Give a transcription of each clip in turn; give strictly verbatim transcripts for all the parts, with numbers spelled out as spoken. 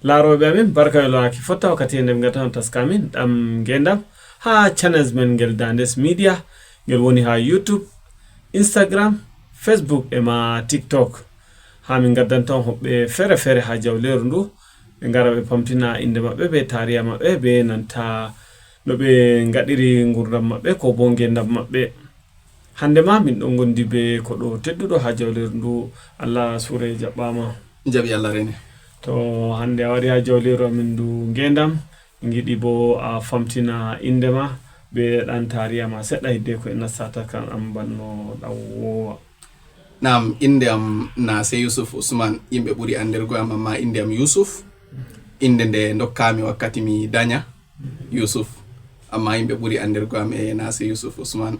Laarooɓe amin, barka e loraaki fotta wakkati e nde min ngaddanoo taska amin ɗam ngeendam haa channels men ngel Dandes Media, ngel woni haa YouTube, Instagram, Facebook e ma TikTok. Haa min ngaddanto on hoɓɓe feere-feere haa jawleeru ndu, ɓe ngara ɓe pamtina innde maɓɓe bee taariya maɓɓe bee nanta no ɓe ngaɗiri nguurndam maɓɓe koo boo ngeendam maɓɓe. Hannde ma min ɗon ngondi bee koɗo tedduɗo haa jawleeru ndu. Allah suure jaɓɓaama. Jaɓi Allah reene. To hannde a wari haa jawleeru amin ndu ngeendam, min ngiɗi boo a famtina innde ma bee ɗan taariya ma seɗɗa hiddeko en nastata kan am banno ɗan woowa. Naam, innde am Naase Yusuf Usman, yimɓe ɓuri anndirgo am, ammaa innde am Yusuf. Innde nde ndokkaami wakkati mi danya, Yusuf. Ammaa yimɓe ɓuri anndirgo am e Naase Yusuf Usman.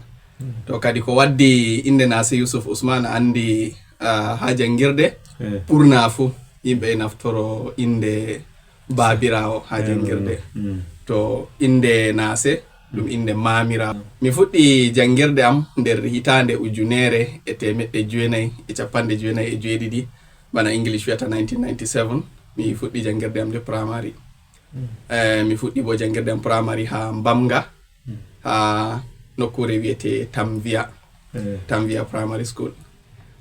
To kadi ko waddi innde Naase Yusuf Usman, a anndi, ah, haa janngirde, Eh. ɓurna fuu yimɓe e naftoro innde baabiraawo haa Eh, janngirde. Mm. To innde Naase, ɗum innde maamiraawo. Mi fuɗɗi janngirde am nder hitaande ujunere e teemeɗɗe jeenayi e cappanɗe jeenayi e jeeɗiɗi, bana English wiyata nineteen ninety-seven. Mi fuɗɗi janngirde am nde primary. Eh, mi fuɗɗi bo janngirde am primary haa Mbamga, haa nokkuure wiyetee Tamvia, Eh. Tamvia Primary School.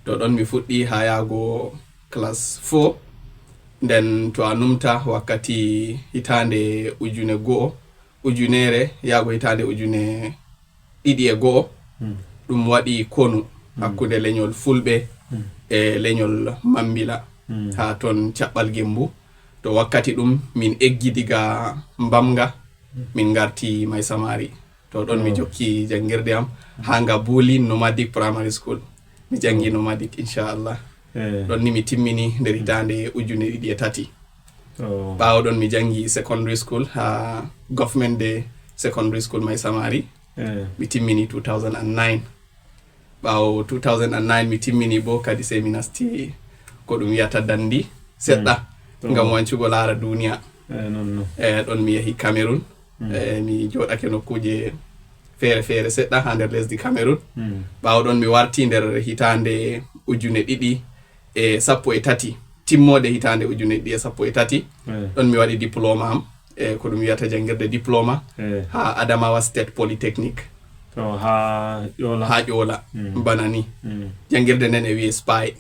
To ɗon mi fuɗɗi haa yaago class four. Nden to a numta wakkati hitaande ujune go'o, ujunere yaago hitaande ujune ɗiɗi e go'o, Hmm. ɗum waɗi konu Hmm. hakkunde lenyol Fulɓe Hmm. e lenyol Mambila Hmm. haa ton Caɓɓal Gembu. To wakkati ɗum min eggi diga Mbamga, Hmm. min ngarti Mai Samari. To ɗon mi Oh. jokki janngirde am haa nga Buli Nomadic Primary School. Mi janngi Oh. Nomadic, inchallah. Eh. Ɗon ni mi timmini nder hitaande ujune ɗiɗi e tati. Oh. Ɓaawo ɗon mi janngi secondary school haa Government Day Secondary School Mai Samari. Eh. Mi timmini two thousand and nine. Ɓaawo two thousand and nine mi timmini bo kadi sey mi nasti ko ɗum wiyata Dandi seɗɗa Mm. To. ngam wancugo laara duniya. Eh, non, non. Eh, ɗon mi yahi Cameroon. Mm. Eh, mi jooɗake nokkuuje feere-feere seɗɗa haa nder lesdi Cameroon. Mm. Ɓaawo ɗon mi warti nder hitaande ujune ɗiɗi e sappo e tati. Timmoode hitaande ujune ɗiɗi e sappo e tati. Eh. Ɗon mi waɗi diplôme am, e ko ɗum wiyata janngirde diplôme Eh. haa Adamawa State Polytechnic. To haa Ƴoola. Haa Ƴoola, Mm. bana ni. Mm. Janngirde nden e wiyee spy,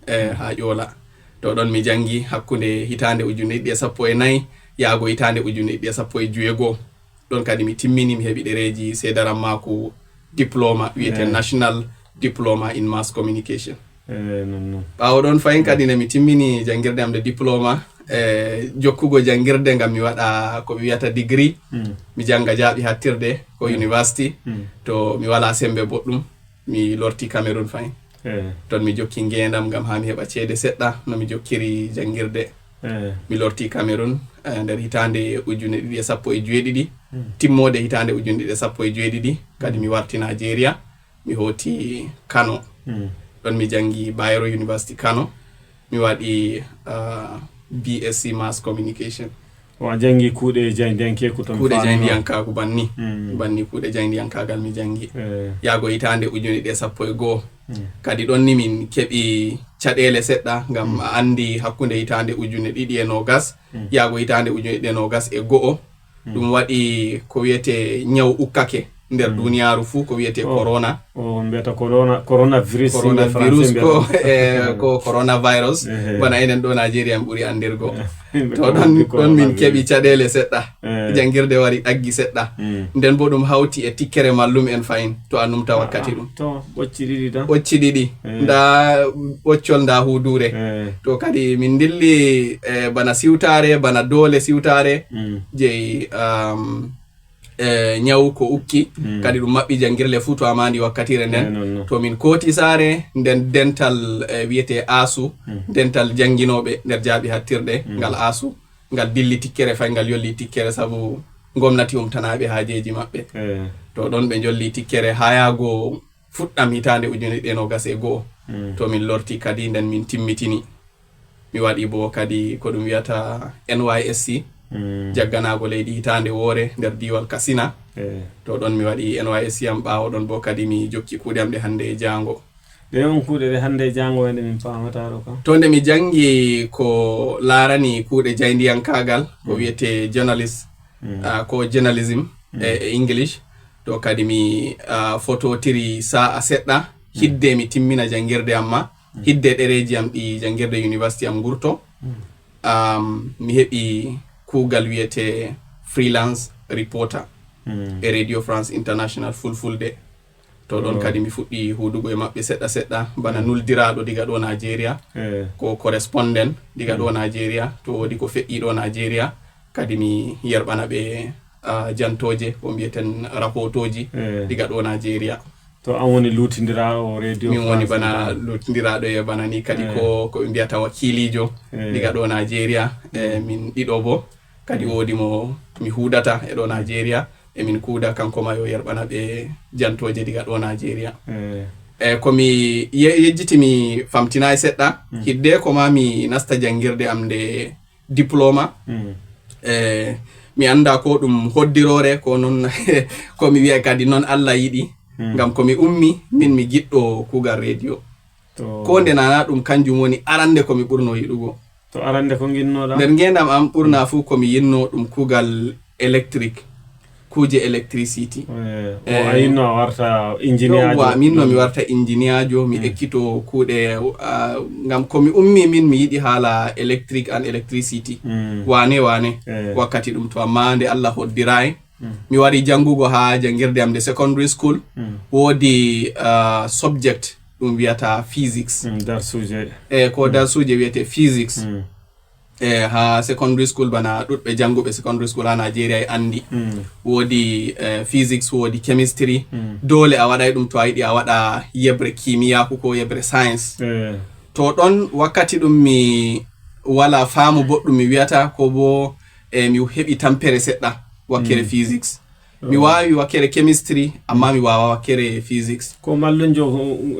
eh, haa Ƴoola. To ɗon mi janngi hakkunde hitaande ujune ɗiɗi e sappo e nayi yaago hitaande ujune ɗiɗi e sappo e joweego. Ɗon kadi mi timmini, mi heɓi ɗereeji seedaram maaku diplôme wiyetee Eh. National Diploma in Mass Communication. Eh, non, non. Ɓaawo ɗon fahin kadi nde mi timmini janngirde am nde diplôme, eh, jokkugo janngirde ngam mi waɗa ko ɓe wiyata degree. Mm. Mi jannga jaaɓi hattirde ko Mm. university. Mm. To mi walaa semmbe boɗɗum, mi lorti Cameroon fahin. Eh. Ton mi jokki ngeendam ngam haa mi heɓa ceede seɗɗa no mi jokkiri janngirde. Eh. Mi lorti Cameroon, eh, nder hitaande ujune ɗiɗi e sappo e joweeɗiɗi. Mm. Timmoode hitaande ujune ɗiɗi e sappo e joweeɗiɗi, kadi mi warti Nigeria. Mi hooti Kano. Mm. Ɗon mi janngi Bayero University Kano. Mi waɗi, ah, B S C Mass Communication. O a janngi kuuɗe jaayndiyankeeku ton Kuuɗe faanuma? Jaayndiyankaaku banni. Mm. Banni kuuɗe jaayndiyankaagal mi janngi. Eh. Yaago hitaande ujune ɗiɗi e sappo e go'o. Mm. Kadi ɗon ni min keɓi caɗeele seɗɗa, ngam Mm. a anndi hakkunde hitaande ujune ɗiɗi e noogas, Mm. yaago hitaande ujune ɗiɗi e noogas e go'o, Mm. ɗum waɗi ko wiyetee ñaw ukkake nder Mm. duniyaaru fuu, ko wiyetee Oh. corona. O mbiyata corona, coronavirus, yimɓe Coronavirus Français ko, mbiyata. eh, ko coronavirus, Ehe. bana enen ɗo Nigeria en ɓuri anndirgo. Yimɓe To ko ɗon, ɗon min coronavirus. keɓi caɗeele seɗɗa. Eh. Janngirde wari ɗaggi seɗɗa. Mm. Nden bo ɗum hawti e tikkere mallum en fahin, to a numta wakkati Ah, ɗum. To, ɓocci ɗiɗi tan. Ɓocci ɗiɗi. Eh. Ndaa ɓoccol, ndaa huuduure. Eh. To kadi min ndilli, eh, bana siwtaare, bana doole siwtaare Mm. jey, um, eh, ñaw ko ukki. Mm. Kadi ɗum maɓɓi janngirle fuu to a maandi wakkatiire nden. Eh, non, non. To min kooti saare, nden dental, eh, wiyetee asu, Mm. dental jannginooɓe nder jaaɓi hattirde, Mm. ngal asu, ngal dilli tikkere fahin, ngal yolli tikkere sabu ngomnati umtanaaɓe haajeeji maɓɓe. Eh. To ɗon ɓe njolli tikkere haa yaago fuɗɗam hitaande ujune ɗiɗi e noogas e go'o. Mm. To min lorti kadi nden min timmitini. Mi waɗi bo kadi ko ɗum wiyata N Y S C, Mm. jagganaago leydi hitaande woore nder diiwal Katsina. Eh. To ɗon mi waɗi N Y S C am, ɓaawo ɗon bo kadi mi jokki kuuɗe am ɗe hannde e jaango. Ɗe on kuuɗe ɗe hannde e jaango wayde min paamata ɗo kam. To nde mi janngi ko laarani kuuɗe jaayndiyankaagal, ko wiyetee journalist, ah, ko journalism e, e English. To kadi mi, ah, fototiri saa'a seɗɗa, hidde mi timmina janngirde am ma, hidde ɗereeji am ɗi janngirde university am ngurto. Am, mi heɓi kuugal wiyetee freelance reporter e Radio France International Fulfulde. To ɗon kadi mi fuɗɗi huudugo e maɓɓe seɗɗa seɗɗa, bana nuldiraaɗo diga ɗo Nigeria, ko correspondent diga ɗo Nigeria, to woodi ko feƴƴi ɗo Nigeria, kadi mi yerɓana ɓe, ah, jantooje, ko mbiyeten rahootooji diga ɗo Nigeria. To an woni luutindiraaɗo o Radio Min woni France bana luutindiraaɗo e bana ni kadi ko, ko ɓe mbiyata wakiiliijo diga ɗo Nigeria, e min ɗiɗo bo. Kadi woodi mo mi huudata e ɗo Nigeria, e min kuuda kanko ma yo yerɓana ɓe jantooje diga ɗo Nigeria. E ko mi ye-, yejjiti mi famtinaay seɗɗa, hidde ko ma mi nasta janngirde am nde diploma. E mi annda ko ɗum hoddiroore, ko non, ko mi wi'a kadi non Allah yiɗi. Ngam ko mi ummi, min mi giɗɗo kuugal radio. To ko nde nana ɗum kanjum woni arande ko mi ɓurno yiɗugo. To arande ko nginnoɗa? Nder ngendam am ɓurna fuu ko mi yinno ɗum kuugal electric, kuuje electricity. Eh, o a yinno a warta injiniyaajo? Yowwa, min no mi warta injiniyaajo, mi ekkito kuuɗe, ah, ngam ko mi ummi min mi yiɗi haala electric and electricity. Wane, wane, wakkati ɗum to, amma nde Allah hoddiraay, mi wari janngugo haa janngirde am nde secondary school. Woodi, ah, subject ɗum wiyata physics. Mm, darsuuje. E ko darsuuje wiyete physics. E ha secondary school, bana ɗuɗɓe jannguɓe secondary school ha Nigeria e anndi. Woodi, eh, physics, woodi chemistry. Doole a waɗay ɗum to a yiɗi a waɗa yeɓre kimiyaaku ko yeɓre science. To ɗon wakkati ɗum mi wala faamu boɗɗum mi wiyata, ko bo, eh, mi heɓi tampere seɗɗa wakkere physics. Mi waawi wakkere chemistry, amma mi waawa wakkere physics. Ko mallumjo,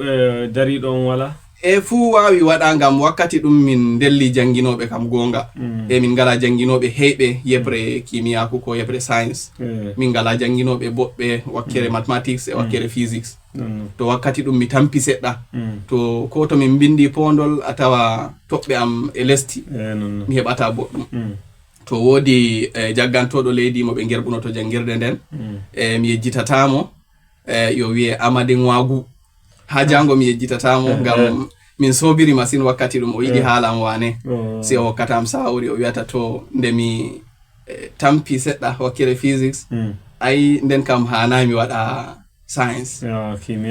eh, dariiɗo on wala? E fuu waawi waɗa, ngam wakkati ɗum min ndelli jannginooɓe kam goonga. E min ngala jannginooɓe heyɓe yeɓre kimiyaaku ko yeɓre science. Min ngala jannginooɓe boɗɓe wakkere mathematics e wakkere physics. To wakkati ɗum mi tampi seɗɗa. To ko to min mbindi poondol a tawa toɓɓe am e lesdi. Mi heɓata boɗɗum. To woodi, eh, jaggantooɗo leydi mo ɓe ngerɓunoto janngirde nden, eh, mi yejjitataa mo, eh, yo wiye Amadi Nwagu. Haa jaango mi yejjitataa mo, ngam min soobiri masin wakkati ɗum o yiɗi haala am wane. Si o hokkata am saawari, o wiyata to nde mi, eh, tampi seɗɗa wakkere physics, ay nden kam haanaay mi waɗa science.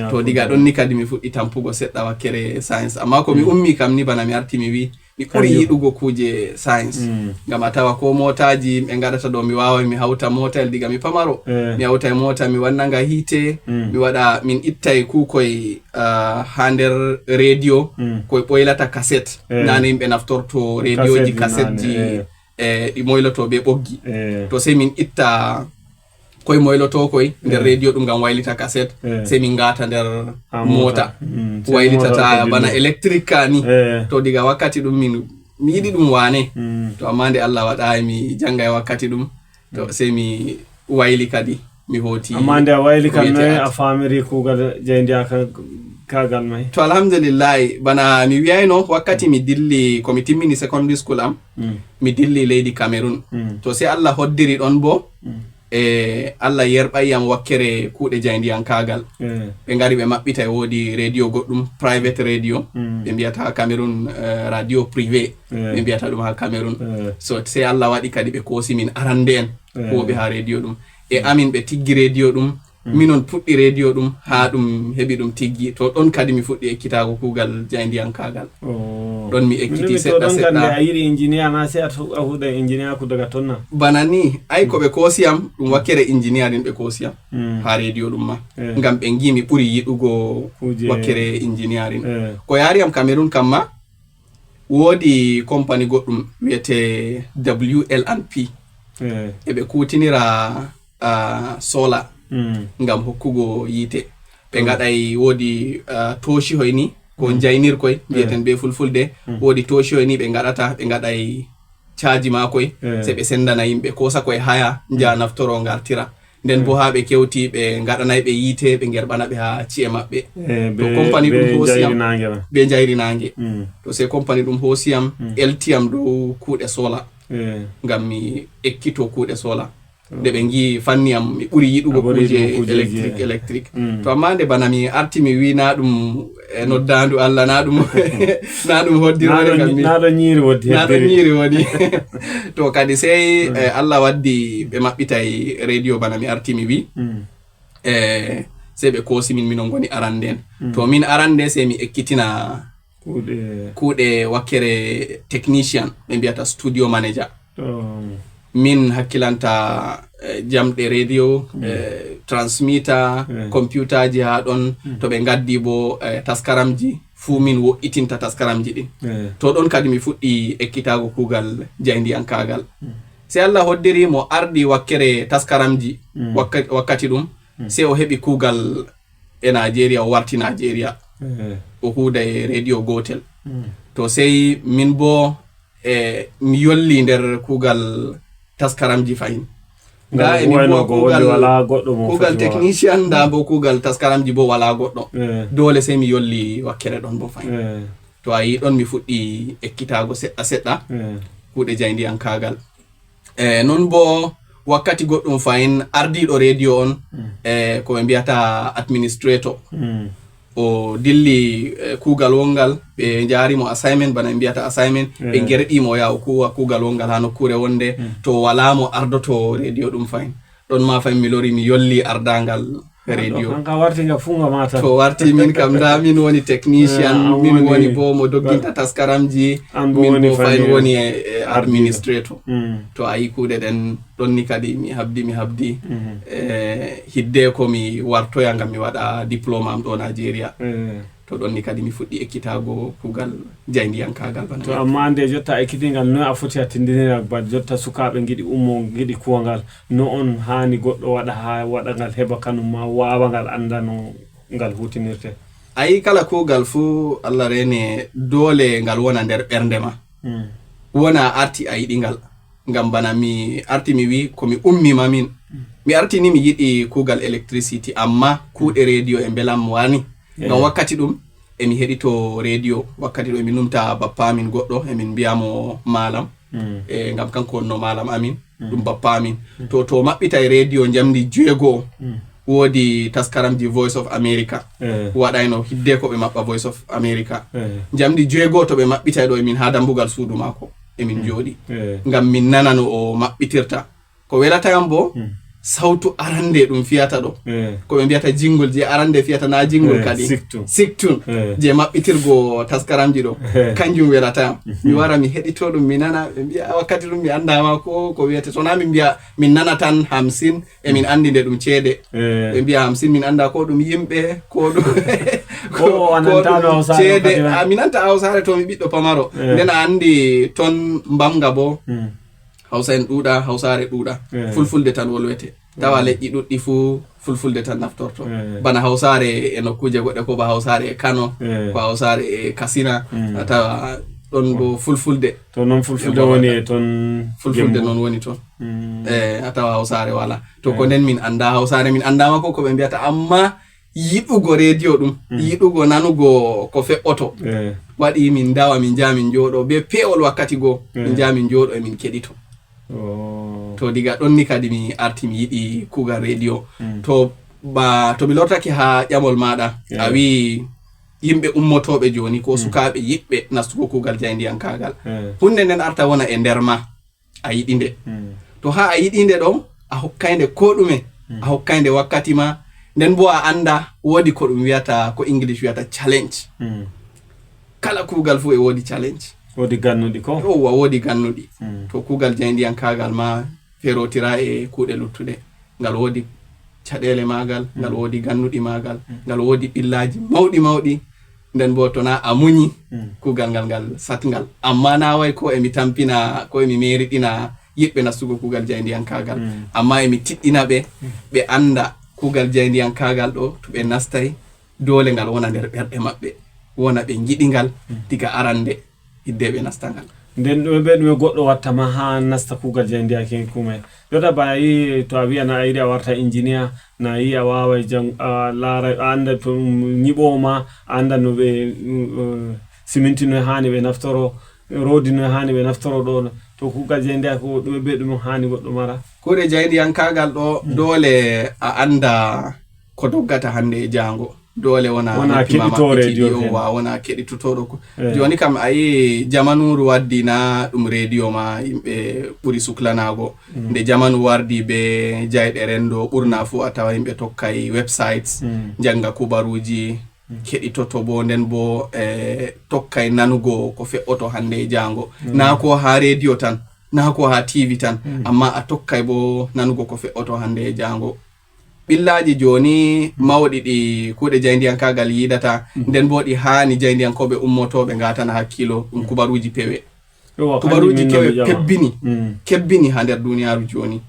To diga ɗon ni kadi mi fuɗɗi tampugo seɗɗa wakkere science. Amma ko mi ummi kam ni bana mi arti mi wi, mi ɓuri yiɗugo kuuje science. Ngam a tawa ko mootaaji ɓe ngaɗata ɗo, mi waaway mi hawta mootael diga mi pamaro. Mi hawtay moota, mi wanna nga hiite, mi waɗa, min ittay kuukoy, ah, haa nder radio, koy ɓoylata cassette. Nane yimɓe naftorto radioji, cassetteji, e ɗi moyloto be ɓoggi. To sey min itta koy moyloto koy nder radio ɗum ngam waylita cassette, sey min ngata nder mota, waylitata bana électrique ka ni. To diga wakkati ɗum min, mi yiɗi ɗum wane. To amma nde Allah waɗayi mi janga e wakkati ɗum, to sey mi wayli kadi, mi hoti. Amma nde a wayli kam noy a famiri kugal jayndiyaka kagal may? To alhamdulillahi, bana mi wiyayno, wakkati mi dilli, ko mi timmini secondary school am, mi dilli leydi Cameroun. To sey Allah hoddiri ɗon bo, e Allah yerɓayi yam wakkere kuuɗe jaayndiyankaagal. Ɓe ngari ɓe maɓɓita, e woodi radio goɗɗum, private radio, ɓe mbiyata ha Cameroun, eh, radio privé, ɓe mbiyata ɗum ha Cameroun. So sey Allah waɗi kadi ɓe koosi min arande en huwooɓe ha radio ɗum. E amin ɓe tiggi radio ɗum, minon puɗɗi radio ɗum, haa ɗum heɓi ɗum tiggi. To ɗon kadi mi fuɗɗi ekkitaago kuugal jaayndiyankaagal. Ɗon mi ekkiti seɗɗa seɗɗa. A yiɗi injiniya na, sey a huɗa injiniya ku daga tonna? Bana ni, ay ko ɓe koosi yam, ɗum wakkere injiniyarin ɓe koosi yam. Ha radio ɗum ma. Ngam ɓe ngi mi ɓuri yiɗugo wakkere injiniyarin. Ko yaari yam Cameroun kam ma, woodi kompani goɗɗum wiyete W L and P. E ɓe kuutinira, ah, sola ngam hokkugo yiite. Ɓe ngaɗay, woodi, ah, tooshihoy ni, ko njaynirkoy, mbiyeten be fulfulde. Woodi tooshihoy ni ɓe ngaɗata, ɓe ngaɗay caaji maakoy, sey ɓe sendana yimɓe, koosa koy haya, njaha naftoro, ngartira. Nden bo haa ɓe kewti, ɓe ngaɗanay ɓe yiite, ɓe ngerɓana ɓe haa ci'e maɓɓe. To compagnie ɗum hoosi am, be njayri naange. To sey compagnie ɗum hoosi am, elti am dow kuuɗe sola. Ngam mi ekkito kuuɗe sola. Nde ɓe ngi'i fanni am, mi ɓuri yiɗugo kuuje électrique, électrique. To amma nde bana mi arti mi wi na ɗum e noddandu Allah, na ɗum, na ɗum hoddirore kam mi. Na ɗon nyiri wodi. Na ɗon nyiri wodi. To kadi sey, eh, Allah waddi ɓe maɓɓitay radio bana mi arti mi wi. Eh, sey ɓe koosi min, minon ngoni arande en. To min arande sey mi ekkitina kuuɗe wakkere technician, ɓe mbiyata studio manager. Min hakkilanta, eh, jamɗe radio, eh, transmitter, computaaji haa ɗon, to ɓe ngaddi bo, eh, taskaramji, fuu min wo'itinta taskaramji ɗin. To ɗon kadi mi fuɗɗi ekkitaago kuugal jaayndiyankaagal. Sey Allah hoddiri mo ardi wakkere taskaramji wakka-, wakkati ɗum, sey o heɓi kuugal e Nigeria, o warti Nigeria. O huuda e radio gootel. To sey min bo, e, mi yolli nder kuugal taskaramji fahin. Nda e min bo kuugal, kuugal technician, nda bo kuugal taskaramji bo wala goɗɗo. Dole sey mi yolli wakkere ɗon bo fahin. To a yi ɗon mi fuɗɗi ekkitaago seɗɗa seɗɗa kuuɗe jaayndiyankaagal. E, non bo wakkati goɗɗum fahin ardiiɗo radio on, e, ko ɓe mbiyata administrator. O dilli, eh, kuugal wongal, ɓe njaari mo assignment, bana ɓe mbiyata assignment, ɓe ngerɓi mo o yaha o kuuwa kuugal wongal haa nokkuure wonde, to walaa mo ardoto radio ɗum fahin. Ɗon ma fahin mi lori mi yolli ardaangal radio. Kanka warti nga fuu nga mata. To warti min kam nda min woni technician, min woni bo mo dogginta taskaramji, min bo fahin woni, eh, administrator. To a yi kuuɗe ɗen ɗon ni kadi mi habdi, mi habdi, eh, hiddeko mi wartoya ngam mi waɗa diplôme am ɗo Nigeria. To ɗon ni kadi mi fuɗɗi ekkitaago kuugal jaayndiyankaagal bana. To amma nde jotta ekkitingal, noy a foti a tindinira ba jotta sukaaɓe ngiɗi ummo, ngiɗi kuwangal, no on haani goɗɗo waɗa haa waɗa ngal heɓa kanum ma waawa ngal annda no ngal hutinirte? A yi kala kuugal fuu Allah reene doole ngal wona nder ɓernde ma. Wona a arti a yiɗi ngal. Ngam bana mi arti mi wi ko mi ummi ma min. Mi arti ni mi yiɗi kuugal electricity, amma kuuɗe radio e mbelam wani. Ngam wakkati ɗum emi heɗito radio, wakkati ɗum emi numta bappa amin goɗɗo, emin mbiya mo malam. E, ngam kanko wonno malam amin, ɗum bappa amin. To, to maɓɓitay radio njamdi jeego, woodi taskaramji Voice of America. Waɗayno hiddeko ɓe maɓɓa Voice of America. Njamdi jeego to ɓe maɓɓitay ɗo emin haa dambugal suudu maako. Emin jooɗi. Ngam min nana no o maɓɓitirta. Ko welata yam bo, sawtu arande ɗum fiyata ɗo. Ko ɓe mbiyata jingol je arande fiyata na jingol kadi. Siktun. Siktun. Je maɓɓitirgo taskaramji ɗo. Kanjum welata yam. Mi wara mi heɗito ɗum mi nana, ɓe mbiya wakkati ɗum mi andama ko, ko wiyete. To na min mbiya min nana tan hamsin, emin andi nde ɗum ceede. Ɓe mbiya hamsin min anda ko ɗum yimɓe, ko ɗum, ko, ko ɗum ceede. A, mi nanta Hawsare to mi ɓiɗɗo pamaro. Nden a andi ton mbamga bo. Hawsa en ɗuuɗa, Hawsare ɗuuɗa. Fulfulde tan wolwete. Tawa leƴƴi ɗuɗɗi fuu Fulfulde tan naftorto. Bana Hawsare e nokkuje goɗɗe ko ba Hawsare e Kano, ko Hawsare e Kasina, a tawa ɗon bo Fulfulde. To non Fulfulde woni e ton. Fulfulde non woni ton. E, a tawa Hawsare wala. To ko nden min anda Hawsare, min andama ko, ko ɓe mbiyata, amma yiɗugo rediyo ɗum, yiɗugo nanugo ko fe'oto, waɗi min ndawa, min njaha min njooɗo be peewol wakkati goo, min njaha min njooɗo e min keɗito. To diga ɗon ni kadi mi arti mi yiɗi kuugal rediyo. To ba, to mi lortake haa ƴamol maaɗa, a wi'i yimɓe ummotooɓe jooni ko sukaaɓe yiɗɓe nastugo kuugal jaayndiyankaagal. Huunde nden arta wona e nder ma. A yiɗi nde. To haa a yiɗi nde ɗon, a hokkay nde koo ɗume, a hokkay nde wakkati ma, nden boo a annda woodi ko ɗum wiyata, ko English wiyata challenge. Kala kuugal fuu e woodi challenge. Woodi gannuɗi ko? Yowwa, woodi gannuɗi. To kuugal jaayndiyankaagal ma feerotira e kuuɗe luttuɗe. Ngal woodi caɗeele maagal, ngal woodi gannuɗi maagal, ngal woodi ɓillaaji mawɗi mawɗi. Nden boo to na a muñi, kuugal ngal ngal satngal. Ammaa na way ko emi tampina, ko emi meeriɗina yiɗɓe nastugo kuugal jaayndiyankaagal. Ammaa emi tiɗɗina ɓe, ɓe annda kuugal jaayndiyankaagal ɗo, to ɓe nastay, doole ngal wona nder ɓerɗe maɓɓe, wona ɓe ngiɗi ngal diga arande, hiddee ɓe nasta ngal. Nden ɗume be ɗume goɗɗo watta ma haa nasta kuugal jaayndiyankeeku may? Jotta bana a yi to a wi'a na a yiɗi a warta injiniya, na a yi a waaway jang-, a laara, a annda to ɗum nyiɓoowo ma, a annda no ɓe, mm, eh, siminti noy haani ɓe naftoro, roodi noy haani ɓe naftoro ɗo. To kuugal jaayndiyankeeku ɗume be ɗume haani goɗɗo mara? Kuuɗe jaayndiyankaagal ɗo, doole a annda ko doggata hannde e jaango. Doole wona Wona noppi ma keɗitoo maɓɓiti radio ɗi, fen. Yowwa, wona keɗitotooɗo ko. Eh. Jooni kam a yi jamanuuru waddi na ɗum radio ma yimɓe ɓuri suklanaago. Mm. Nde jamanu wardi be jayɗe renndo, ɓurna fuu a tawa yimɓe tokkay websites, Mm. njannga kubaruuji, Mm. keɗitoto bo, nden bo, eh, tokkay nanugo ko fe'oto hannde e jaango. Mm. Na ko haa radio tan, na ko haa T V tan, Mm. amma a tokkay bo nanugo ko fe'oto hannde e jaango. Ɓillaaji jooni mawɗi ɗi kuuɗe jaayndiyankaagal yiidata, Mm. nden bo ɗi haani jaayndiyankooɓe ummotooɓe ngaatana hakkiilo, ɗum kubaruuji pewe. Yowwa, Kubaruuji kanjum min no kewe mi ƴama. pebbini, Mm. kebbini haa nder duniyaaru jooni.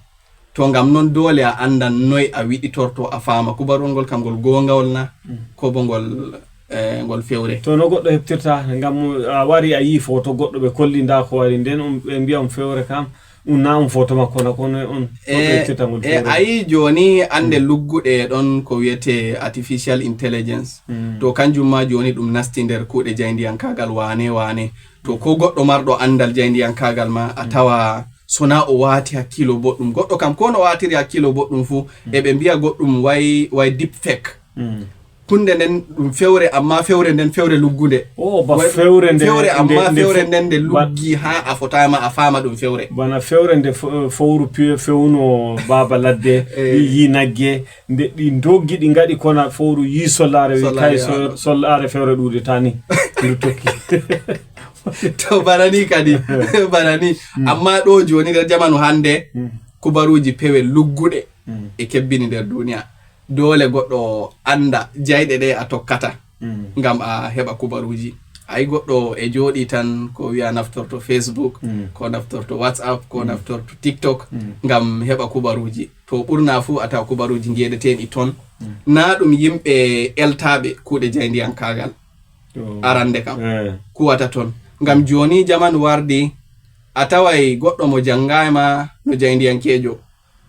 To ngam non doole a anndan noy a wiɗitorto a faama kubaruwol ngol kam ngol goongawol na, Mm. ko bo ngol, eh, ngol fewre. To no goɗɗo heɓtirta, ngam a wari a yii foto goɗɗo ɓe kolli nda ko wari, nden on ɓe mbi'a on fewre kam, ɗum na ɗum foto makko na, kono on goɗɗo Eh, heɓtirta ngol eh, fewre. A yi jooni annde Mm. lugguɗe ɗon ko wiyete artificial intelligence. Mm. To kanjum ma jooni ɗum nasti nder kuuɗe jaayndiyankaagal wane wane. To ko goɗɗo marɗo anndal jaayndiyankaagal ma, a Mm. tawa sona o waati hakkiilo boɗɗum. Goɗɗo kam ko no waatiri hakkiilo boɗɗum fuu, Mm. eɓe mbi'a goɗɗum way, way deep fake. Mm. Hunde nden ɗum fewre, amma fewre nden fewre luggunde. O, ba Way-, fewre nde, fewre, amma nde, nde fewre fo-, nden nde ba- luggi haa a fotaama a faama ɗum fewre. Bana fewre nde fo-, fowru piyo fewno baaba ladde, Eh. yi, yi nagge, nde ɗi ndoggi ɗi ngaɗi kona fowru yi sollaare, wi Sollaare, kay so-, ah. sollaare fewre ɗuuɗe tani. Ndu tokki. To bana ni kadi, bana ni. Mm. Amma ɗo jooni nder jamanu hannde, Mm. kubaruuji pewe lugguɗe Mm. e kebbini nder duniya. Doole goɗɗo annda jayɗe ɗe a tokkata Mm. ngam a heɓa kubaruuji. A yi goɗɗo e jooɗi tan ko wi'a naftorto Facebook, Mm. ko naftorto WhatsApp, ko Mm. naftorto TikTok Mm. ngam heɓa kubaruuji. To ɓurna fuu a tawa kubaruuji ngeeɗeteeɗi ton. Mm. Na ɗum yimɓe eltaaɓe kuuɗe jaayndiyankaagal. Oh. Arande kam. Eh. Kuwata ton. Ngam jooni jamanu wardi, a taway goɗɗo mo janngaay ma no jaayndiyankeejo.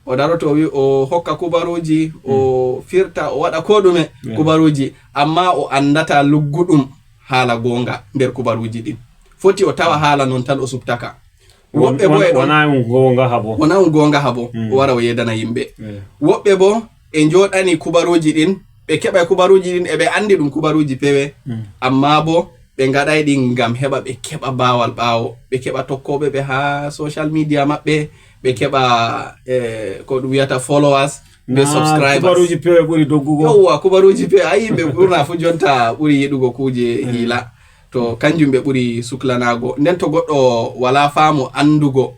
O daroto o wi-, o hokka kubaruuji, o Mm. firta, o waɗa ko ɗume Yeah. kubaruuji. Amma o anndata lugguɗum haala goonga nder kubaruuji ɗin. Foti o tawa haala non tan o suɓtaka. Won-, Woɓɓe bo won-, e ɗon wona ɗum goonga habo. Wona ɗum goonga habo, Mm. o wara o yeddana yimɓe. Eh. Woɓɓe bo e njooɗani kubaruuji ɗin, ɓe keɓa kubaruuji ɗin, e ɓe anndi ɗum kubaruuji pewe, Mm. amma bo ɓe ngaɗay ɗin ngam heɓa ɓe keɓa baawal ɓaawo, ɓe keɓa tokkooɓe ɓe haa social media maɓɓe, ɓe keɓa, eh, ko ɗum wiyata followers, be Na subscribers. Kubaruuji pewe ɓuri doggugo. Yowwa, kubaruuji pewe, a yi ɓe ɓurna fu jonta ɓuri yiɗugo kuuje Mm. hiila. To kanjum ɓe ɓuri suklanaago. Nden to goɗɗo walaa faamu anndugo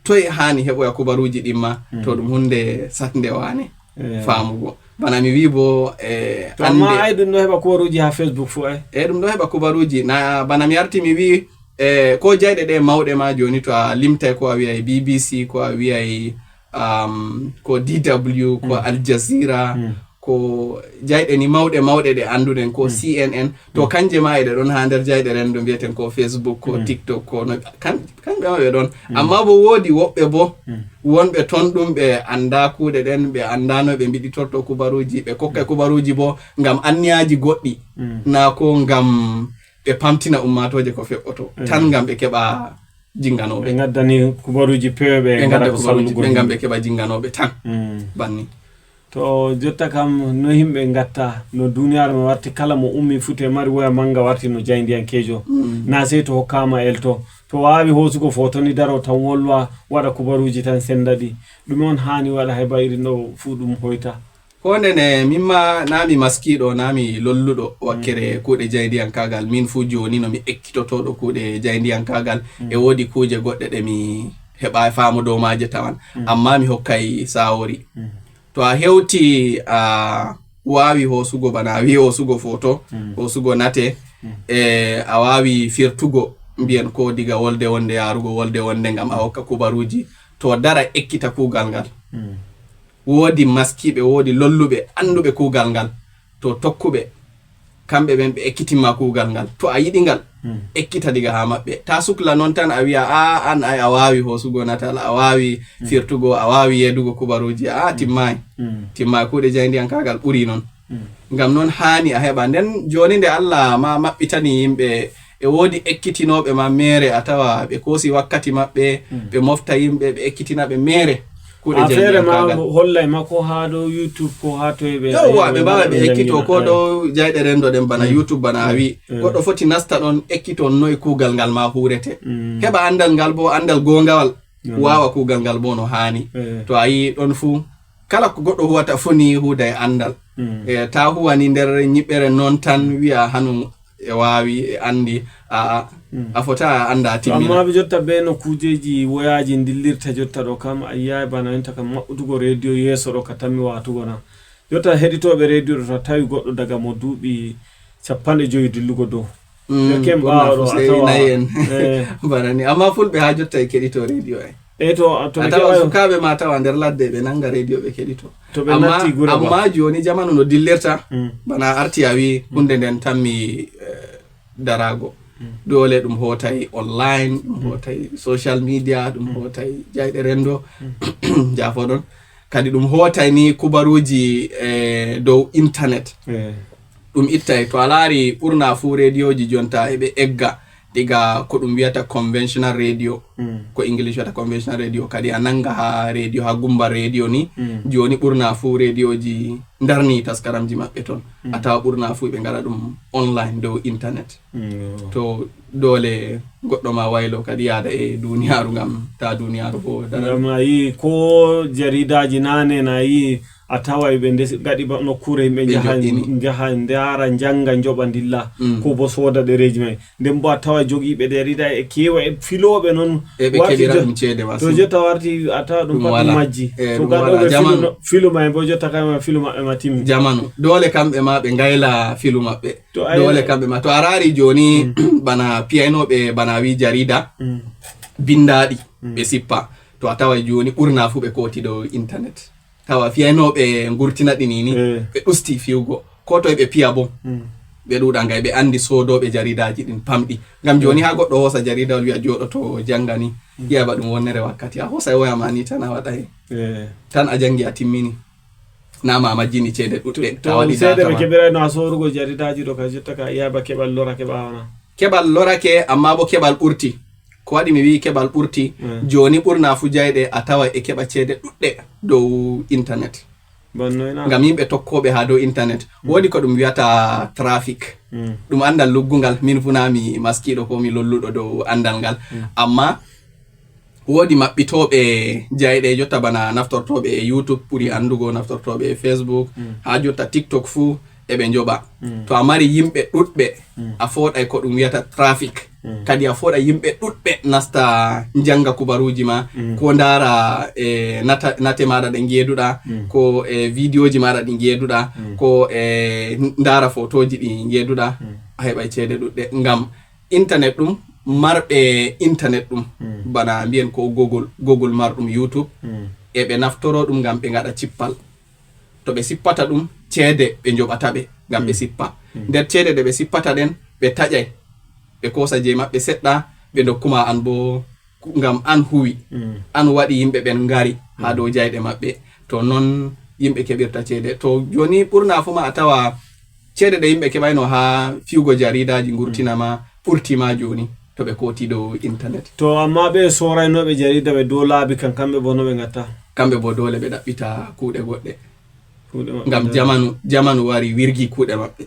toy haani heɓoya kubaruuji ɗin ma, Mm. to ɗum hunde satnde waane Eh. faamugo. Bana mi wi bo, eh, To amma annde ay ɗum ɗo heɓa kubaruuji haa Facebook fu ay. Eh, ɗum ɗo heɓa kubaruuji. Na bana mi arti mi wi, eh, ko jayɗe ɗe mawɗe ma jooni to a limtay ko a wi'ay B B C, ko a wi'ay, um, ko D W, ko Mm. Al Jazeera, Mm. ko jayɗe ni mawɗe mawɗe ɗe annduɗen ko Mm. C N N. To Mm. kanje ma eɗe ɗon haa nder jayɗe renndo mbi'eten ko Facebook, ko Mm. TikTok, ko no, kan-, kamɓe ma ɓe ɗon. Mm. Amma bo woodi woɓɓe bo Mm. wonɓe ton ɗum ɓe annda kuuɗe ɗen, ɓe annda no ɓe mbiɗitorto kubaruuji, ɓe kokkay kubaruuji bo ngam anniyaaji goɗɗi. Mm. Na ko ngam ɓe pamtina ummaatooje ko fe'oto. Mm. Tan ngam ɓe keɓa jinganooɓe. Ɓe ngaddani kubaruuji pewe ɓe Ɓe ngara ngadda ko kubaruuji sallugo ɓe ngam himɓe. Ɓe keɓa jinganooɓe tan. Mm. Banni. To jotta kam no himɓe ngatta, no duniyaaru men warti kala mo ummi fu to e mari woya manga warti no jaayndiyankeejo. Mm. Na sey to hokkaama elto. To waawi hoosugo foto ni daro tan wolwa, waɗa kubaruuji tan senda ɗi. Ɗume on haani waɗa heɓa irin ɗo fu ɗum hoyta? Ko ndene min ma na mi maskiiɗo, na mi lolluɗo wakkere Mm. kuuɗe jaayndiyankaagal. Min fu jooni no mi ekkitotooɗo kuuɗe jaayndiyankaagal. Mm. E woodi kuuje goɗɗe ɗe mi heɓaay faamu dow maaje tawan. Mm. Amma mi hokkay saawori. Mm. To a hewti a waawi hoosugo bana a wi'i hoosugo foto, Mm. hoosugo nate, Mm. e a waawi firtugo mbiyen ko diga wolde wonde yaarugo wolde wonde ngam a hokka kubaruuji. To dara ekkita kuugal ngal. Mm. Woodi maskiiɓe, woodi lolluɓe, annduɓe kuugal ngal. To tokkuɓe, kamɓe ɓen ɓe ekkitinma kuugal ngal. To a yiɗi ngal, ekkita diga haa maɓɓe. Ta sukla non tan a wi'a, "A, an ay a waawi hoosugo natal, a waawi firtugo, a waawi yeedugo kubaruuji." A, timmaay. Timmaay, kuuɗe jaayndiyankaagal ɓuri non. Ngam non haani a heɓa. Nden jooni nde Allah ma maɓɓitani yimɓe, e woodi ekkitinooɓe ma meere, a tawa ɓe koosi wakkati maɓɓe, ɓe mofta yimɓe, ɓe ekkitina ɓe meere. Kuuɗe a feere ma jaayndiyankaagal. Hollay ma ko haa dow YouTube, ko haa toye ɓe, yowwa, ɓe mbaawa ɓe ekkito ko dow jayɗe renndo ɗen, bana YouTube, bana a wi. Goɗɗo foti nasta ɗon, ekkiton noye kuugal ngal ma huurete. Heɓa anndal ngal bo, anndal goongawal, waawa kuugal ngal bo no haani. To a yi ɗon fuu, kala ko goɗɗo huwata fuu ni huuda e anndal. E, ta huwani nder nyiɓɓere non tan wi'a hanu e waawi, e anndi, a'a, a fota a annda a timmina. Amma jotta be no kuujeeji woyaaji ndillirta jotta ɗo kam, a yi'aay bana enta kam maɓɓutugo rediyo yeeso ɗo ka tammi waatugo na. Jotta heɗitooɓe rediyo ɗo, to a tawi goɗɗo daga mo duuɓi cappanɗe jowi dillugo dow. Ɓe ken ɓaawo ɗo, a tawa nayi en. Bana ni. Amma fulɓe haa jotta e keɗito rediyo ay. E to, to a tawa sukaaɓe ma tawa nder ladde ɓe nanga rediyo ɓe keɗito. To ɓe natti gure ba. Amma jooni jamanu no dillirta, bana a arti a wi hunde nden tammi, eh, daraago. Doole ɗum hootay online, ɗum hootay social media, ɗum hootay jayɗe renndo, jaafoɗon. Kadi ɗum hootay ni kubaruuji, eh, dow internet. Ɗum ittay. To a laari ɓurna fuu rediyooji jonta eɓe egga diga ko ɗum wiyata conventional radio, ko English wiyata conventional radio, kadi a nanga ha radio, ha gumba radio ni. Jooni ɓurna fuu radioji ndarni taskaramji maɓɓe ton. A tawa ɓurna fuu ɓe ngaɗa ɗum online dow internet. To doole goɗɗo ma waylo kadi yaada e duniyaaru ngam ta duniyaaru bo dara. Ngam a yi ko jaridaji nane na yi a taway ɓe ndesi gaɗi ba nokkuure yimɓe njaha, njaha ndaara, njanga, njoɓa, ndilla. Ko bo sooda ɗereeji may. Nden bo a tawa jogiiɓe ɗe rida e keewa e filooɓe non. E ɓe keɓira ɗum ceede masin. To jotta warti a tawa ɗum pat ɗum majji. To gaɗooɓe filu may bo jotta kay ma filu maɓɓe ma timmi. Jamanu. Doole kamɓe ma ɓe ngayla filu maɓɓe. Doole kamɓe ma. To a raari jooni bana piyaynooɓe bana wi jarida, bindaaɗi, ɓe sippa. To a tawa jooni ɓurna fu ɓe kooti dow internet. Tawa fiyaynooɓe ngurtina ɗi ni, ɓe ɗusti fiyugo. Ko toye ɓe piya bo, ɓe ɗuuɗa ngay, ɓe anndi soodooɓe jaridaaji ɗin pamɗi. Ngam jooni haa goɗɗo hoosa jaridawol wi'a jooɗoto jannga ni, yi'a ba ɗum wonnere wakkati. A hoosay woya ma ni tan a waɗay. Tan a janngi a timmini. Na ma a majjini ceede ɗuɗɗe, a waɗi seede ɓe keɓirayno a soorugo jaridaaji ɗo ka jotta ka yi'a ba keɓal lorake ɓaawo na. Keɓal lorake, amma bo keɓal ɓurti. Ko waɗi mi wi'i keɓal ɓurti, jooni ɓurna fu jayɗe a tawa e keɓa ceede ɗuɗɗe dow internet. Ngam yimɓe tokkooɓe haa dow internet. Woodi ko ɗum wiyata trafic. Ɗum anndal luggungal, min fu na mi maskiiɗo ko mi lolluɗo dow anndal ngal. Amma woodi maɓɓitooɓe jayɗe jotta bana naftortooɓe e YouTube ɓuri anndugo, naftortooɓe e Facebook, haa jotta TikTok fu eɓe njoɓa. To a mari yimɓe ɗuɗɓe, a fooɗay ko ɗum wiyata trafic. Kadi a fooɗa yimɓe ɗuɗɓe nasta njannga kubaruuji ma, ko ndaara e nata-, nate maaɗa ɗe ngeeduɗa, ko e vidéoji maaɗa ɗi ngeeduɗa, ko e ndaara fotooji ɗi ngeeduɗa, a heɓay ceede ɗuɗɗe. Ngam internet ɗum, marɓe internet ɗum, bana mbiyen ko Google, Google marɗum YouTube, eɓe naftoro ɗum ngam ɓe ngaɗa cippal. To ɓe sippata ɗum, ceede ɓe njoɓata ɓe ngam ɓe sippa. Nder ceede ɗe ɓe sippata ɗen, ɓe taƴay, ɓe koosa jey maɓɓe seɗɗa, ɓe ndokkuma an bo, ngam an huwi, an waɗi yimɓe ɓen ngari haa dow jayɗe maɓɓe. To non yimɓe keɓirta ceede. To jooni ɓurna fu ma a tawa ceede ɗe yimɓe keɓayno haa fiyugo jaridaji ngurtina ma, ɓurti ma jooni to ɓe kooti dow internet. To amma ɓe sooraynooɓe jarida ɓe dow laabi kan, kamɓe bo no ɓe ngatta? Kamɓe bo doole ɓe ɗaɓɓita kuuɗe goɗɗe. Kuuɗe maɓɓe ngam jamanu, jamanu wari wirgi kuuɗe maɓɓe.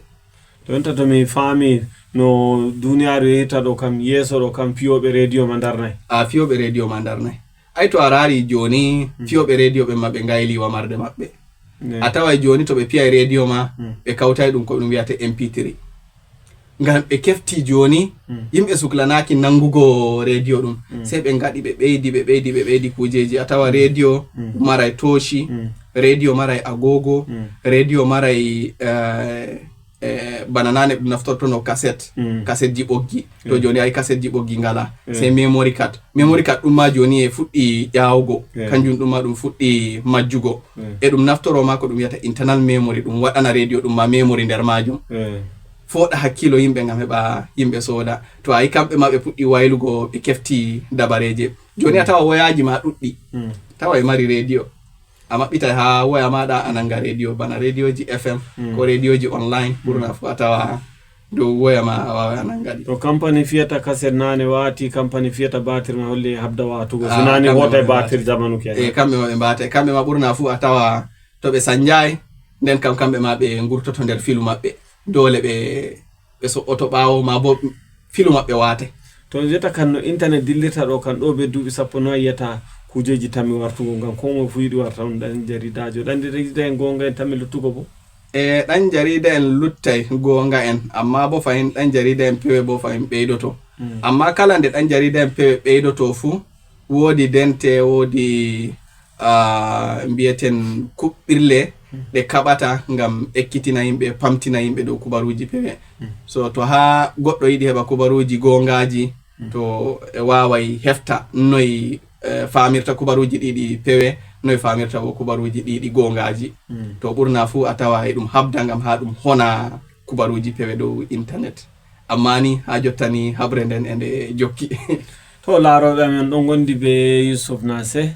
Jonta to mi faami no duniyaaru yehirta ɗo kam, yeeso ɗo kam, fiyooɓe rediyo ma ndarnay. A fiyooɓe rediyo ma ndarnay. Ay to a raari jooni, fiyooɓe rediyo ɓen ma ɓe ngayli wamarde maɓɓe. A taway jooni to ɓe piyay rediyo ma, ɓe kawtay ɗum ko ɗum wiyata M P three. Ngam ɓe kefti jooni, yimɓe suklanaaki nangugo rediyo ɗum. Sey ɓe ngaɗi, ɓe ɓeydi, ɓe ɓeydi, ɓe ɓeydi kuujeeji. A tawa rediyo maray tooshi, rediyo maray agogo, rediyo maray, eh, eh, bana nane ɗum naftortono kaset, kasetji ɓoggi. To jooni ay kasetji ɓoggi ngala. Sey memory card. Memory card ɗum ma jooni e fuɗɗi ƴaawugo. Kanjum ɗum ma ɗum fuɗɗi majjugo. E ɗum naftoro ma ko ɗum wiyata internal memory, ɗum waɗana rediyo ɗum ma memory nder maajum. fooɗa hakkilo yimɓe ngam heɓa yimɓe sooda. To a yi kamɓe ma ɓe puɗɗi waylugo, ɓe kefti dabareeje. Jooni a tawa woyaaji ma ɗuɗɗi. Tawa e mari rediyo. A maɓɓitay haa woya maaɗa a nanga rediyo, bana rediyoji F M ko rediyoji online, ɓurna fu a tawa dow woya ma a waaway a nanga ɗi. To kampani fiyata kaset naane waati, kampani fiyata batir ma holli habda waatugo. Ah, finani kamɓe wota ma e ɓe batir batir. Zamanu kenan. Eh, kamɓe ma ɓe mbaata. Kamɓe ma ɓurna fu a tawa to ɓe sanjaay, nden kam kamɓe ma ɓe ngurtoto nder filu maɓɓe. Doole ɓe, ɓe so'oto ɓaawo ma bo filu maɓɓe waate. To on wiyata kan no internet dillirta ɗo kan ɗo be duuɓi sappo noy yiyata kujeji tammi wartugo ngam ko moye fu yiɗi warta on ɗan jaridajo. Ɗan jarida en gonga en tammi luttugo bo. E ɗan jarida en luttay gonga en, amma bo fahin ɗan jarida en pewe bo fahin ɓeydoto. Amma kala nde ɗan jarida en pewe ɓeydoto fu, woodi dente, woodi, ah, mbiyeten kuɓɓirle ɗe kaɓata ngam ekkitina yimɓe, pamtina yimɓe dow kubaruuji pewe. So to haa goɗɗo yiɗi heɓa kubaruuji goongaaji, to e waaway hefta noy, eh, faamirta kubaruuji ɗi ɗi pewe, noy faamirta bo kubaruuji ɗi ɗi goongaaji. To ɓurna fuu a tawa e ɗum habda ngam haa ɗum hona kubaruuji pewe dow intanet. Amma ni haa jotta ni haɓre nden e nde jokki. To laarooɓe amen ɗon ngondi be Yusuf Nase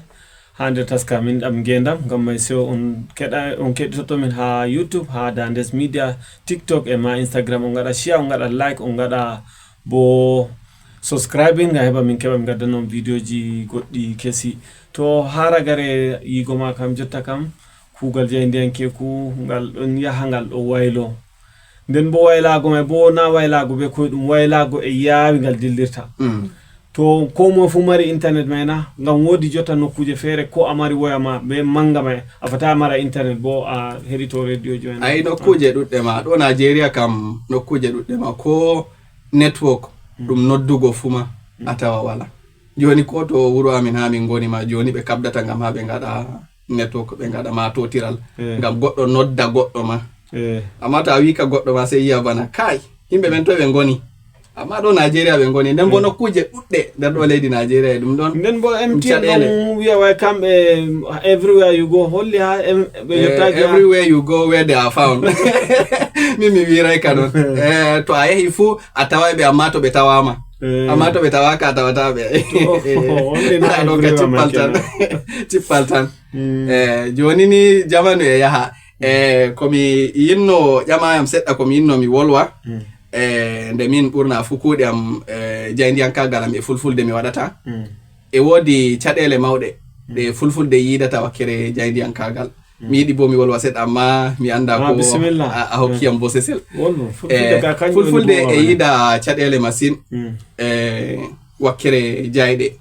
haa nder taska min ɗam ngeendam, ngam may seyo on keɗa, on keɗitoto min haa YouTube, haa Dandes Media, TikTok e ma Instagram. On ngaɗa share, on ngaɗa like, on ngaɗa bo subscribing ngam heɓa min keɓa min ngaddanon videoji goɗɗi kesi. To haa ragare yigo ma kam jotta kam, kuugal jaayndiyankeeku ngal ɗon yaha ngal ɗo waylo. Nden bo waylaago may bo na waylaago be koyɗum, waylaago e yaawi ngal dillirta. To ko moye fu mari internet may na, ngam woodi jotta nokkuuje feere ko a mari woya ma be manga may, a fata a mara internet bo a heɗito rediyoji may na. Ayi, nokkuuje ɗuɗɗe ma. Ɗo Najeriya kam nokkuuje ɗuɗɗe ma. Ko network ɗum noddugo fu ma a tawa wala. Jooni ko to wuro amin haa min ngoni ma, jooni ɓe kabdata ngam haa ɓe ngaɗa network, ɓe ngaɗa ma totiral. Eh. Ngam goɗɗo nodda goɗɗo ma. Eh. Amma to a wii ka goɗɗo ma, sey yi'a bana, "Kai, yimɓe ɓen toy ɓe ngoni?" Amma ɗo Najeriya ɓe ngoni. Nden bo nokkuuje ɗuɗɗe nder ɗo leydi Najeriya e ɗum ɗon. Nden bo M T N ɗon wi'a way kamɓe, everywhere you go, holli ha em-, ɓe Eh, yottaki ha everywhere you go, where they are found. Min mi wiray ka non. Eh, to a yahi fu, a taway ɓe, amma to ɓe tawama. Eh. Amma to ɓe tawaka, a tawata ɓe. To, wonde na Ɗa ɗo ka everywhere cippal man tan. Kenan. Cippal tan. Mm. Eh, joni ni jamanu e yaha. Eh, ko mi yinno ƴamayam seɗɗa, ko mi yinno mi wolwa. Mm. Eh, nde min ɓurna fu kuuɗe am, eh, jaayndiyankaagal am e fulfulde mi waɗata. Mm. E woodi caɗeele mawɗe ɗe fulfulde yiidata wakkere jaayndiyankaagal. Mm. Mi yiɗi bo mi wolwa seɗɗa, amma mi annda Ah, ko bisimilla. a, a hokki am bosesel. Wolwa, fulfulde Eh, ka kañum woni fulfulde boowal e am. Yiida caɗeele masin. Mm. Eh, wakkere jaayɗe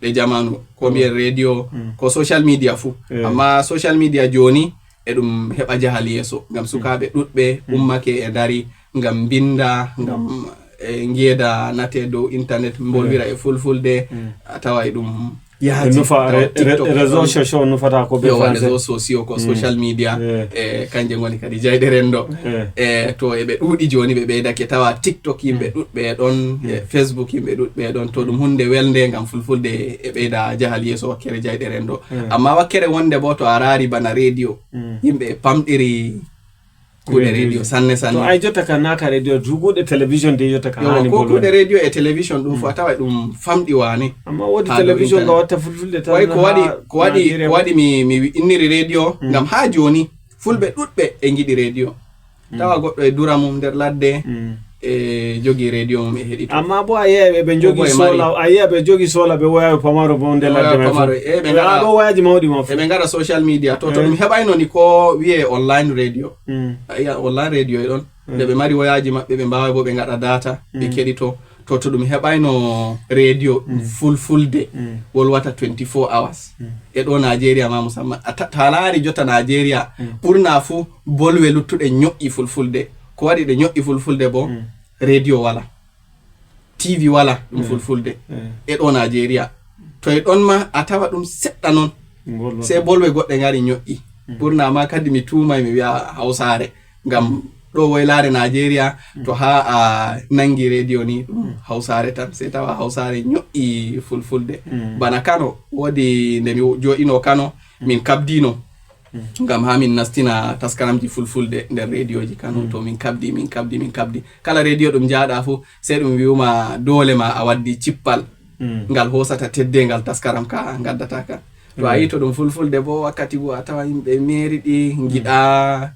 ɗe jamanu, ko mbiyen radio, Mm. ko social media fu. Eh. Amma social media jooni e ɗum heɓa jahal yeeso. Ngam Mm. sukaaɓe ɗuɗɓe Mm. ummake e ndari ngam mbinda, ngam, Mm. eh, ngeeda nate dow internet, mbolwira Mm. e fulfulde, Mm. a tawa e ɗum E yahaji. Nufa Tawa re-, re-, TikTok e réseaux ɗon. Sociaux nufata ko be Yowa, français. Réseaux sociaux ko Mm. social media. Eh. Eh, kanje ngoni kadi jayɗe rendo. Eh. Eh, to eɓe ɗuuɗi jooni, ɓe ɓeydake, tawa TikTok yimɓe Mm. ɗuɗɓe e ɗon, Mm. e Facebook yimɓe ɗuɗɓe e ɗon. To ɗum hunde welnde ngam fulfulde e ɓeyda jahal yeeso wakkere jayɗe rendo. Mm. Amma wakkere wonde bo to a raari bana radio, Mm. yimɓe e pamɗiri kuuɗe Radio. Radio sanne, sanne. To ay jotta ka naaka radio, duguɗe télévision de jotta ka Yo, hani ko bolon. Kuuɗe radio e télévision ɗum fu a Mm. tawa ɗum famɗi waane. Amma woodi Ha dow télévision internet. Nga watta fulfulde tan Way ko ha waɗi, ko waɗi, Nigeria ko waɗi mi, mi wi-, inniri radio Mm. ngam ha jooni fulɓe ɗuɗɓe e ngiɗi radio. Mm. Tawa goɗɗo e dura mum nder ladde Mm. e jogi radio mum e heɗito. Amma bo a yi'a ɓe, ɓe jogi Ko boy mari. Sola, a yi'a ɓe jogi sola ɓe woya pamaro bo nder Ɓe woya ladde may fu. Pamaro, eh, ɓe Ɓe ngaɗa, a ɗo woyaji mawɗi ma fu. Eɓe ngaɗa social media. To, to Eh. ɗum heɓayno ni ko wiye online radio. Mm. A yi'a online radio e ɗon. Mm. Nde ɓe mari woyaji maɓɓe, ɓe mbaway bo ɓe ngaɗa data, ɓe Mm. keɗito. To, to ɗum heɓayno radio Mm. fulfulde Mm. wolwata twenty-four hours. Mm. E ɗo Nigeria ma musamman. A ta-, ta laari jotta Nigeria, Mm. ɓurna fu bolwe luttuɗe ño'i fulfulde. Ko waɗi ɗe ño'i fulfulde bo, Mm. radio wala. T V wala ɗum Mm. fulfulde. Mm. E ɗo Nigeria. To e ɗon ma a tawa ɗum seɗɗa non. Bolwe. Sey bolwe goɗɗe ngari ño'i. Mm. Ɓurna ma kadi mi tuumay mi wi'a Hawsaare. Ngam ɗo woylaare Nigeria, Mm. to ha a nangi radio ni ɗum Mm. Hawsaare tan. Sey tawa Hawsaare ño'i fulfulde. Mm. Bana Kano, woodi nde mi jooɗino Kano, Mm. min kabdino. Ngam haa min nastina taskaramji fulfulde nder rediyoji Kano. To min kabdi, min kabdi, min kabdi. Kala rediyo ɗum njaaɗa fuu, sey ɗum wi'uma doole ma a waddi cippal ngal hoosata teddeengal taskaram ka ngaddata ka. To a yi to ɗum fulfulde boo, wakkati go a tawa yimɓe meeri ɗi ngiɗa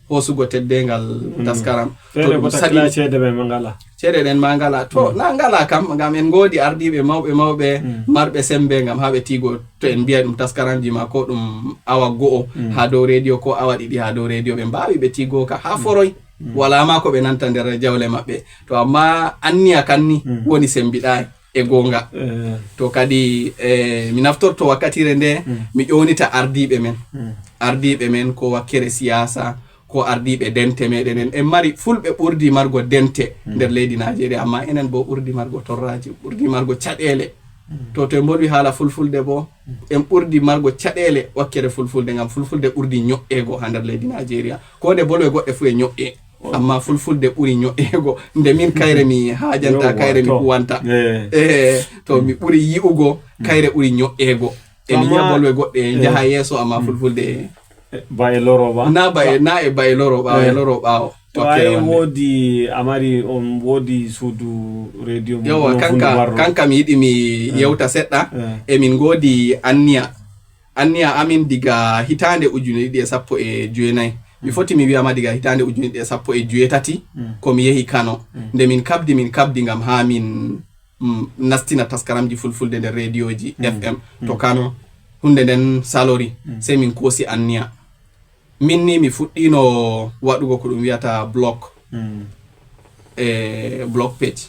hoosugo teddeengal taskaram. To Feere ɗum bo saɗi takla ceede ɓe ma ngala. Ceede ɗen ma ngala. To, na ngala kam, ngam en ngoodi ardiiɓe mawɓe mawɓe, marɓe sembe, ngam haa ɓe tiigo, to en mbi'ay ɗum taskaramji ma ko ɗum awa go'o haa dow rediyo, ko awa ɗiɗi haa dow rediyo, ɓe mbaawi ɓe tiigo ka haa foroy. Walaa ma ko ɓe nanta nder jawle maɓɓe. To, ammaa anniya kan ni woni sembiɗaay e goonga. To kadi, eh, mi naftorto wakkatire nde mi ƴownita ardiiɓe men. Ardiiɓe men ko wakkere siyaasa, ko ardiiɓe dente meɗen en. En mari fulɓe ɓurdi margo dente nder leydi Najeriya, amma enen bo ɓurdi margo torraji, ɓurdi margo caɗeele. To, to en mbolwi haala fulfulde bo, en ɓurdi margo caɗeele wakkere fulfulde, ngam fulfulde ɓurdi ño'eego haa nder leydi Najeriya. Ko nde bolwe goɗɗe fuu e ño'e, amma fulfulde ɓuri ño'eego. Nde min kayre mi haajanta, kayre mi huwanta. Eh, to mi ɓuri yi'ugo, kayre ɓuri ño'eego. E mi yi'a bolwe goɗɗe njaha yeeso, amma fulfulde ba e loro ba. Na ba e, na e ba e loro ɓaawo, e loro ɓaawo. To ay woodi, a mari, on woodi suudu rediyo mo. Yawa, kanka, kanka mi yiɗi mi yewta seɗɗa. E min ngoodi anniya. Anniya amin diga hitaande ujune ɗiɗi e sappo e jeenayi. Mi foti mi wi'ama diga hitaande ujune ɗiɗi e sappo e jeetati, ko mi yehi Kano. Nde min kabdi, min kabdi ngam haa min, mm, nastina taskaramji fulfulde nder rediyoji F M to Kano. Hunde nden salori, sey min koosi anniya. Min ni mi fuɗɗino waɗugo ko ɗum wi'ata blog. E blog page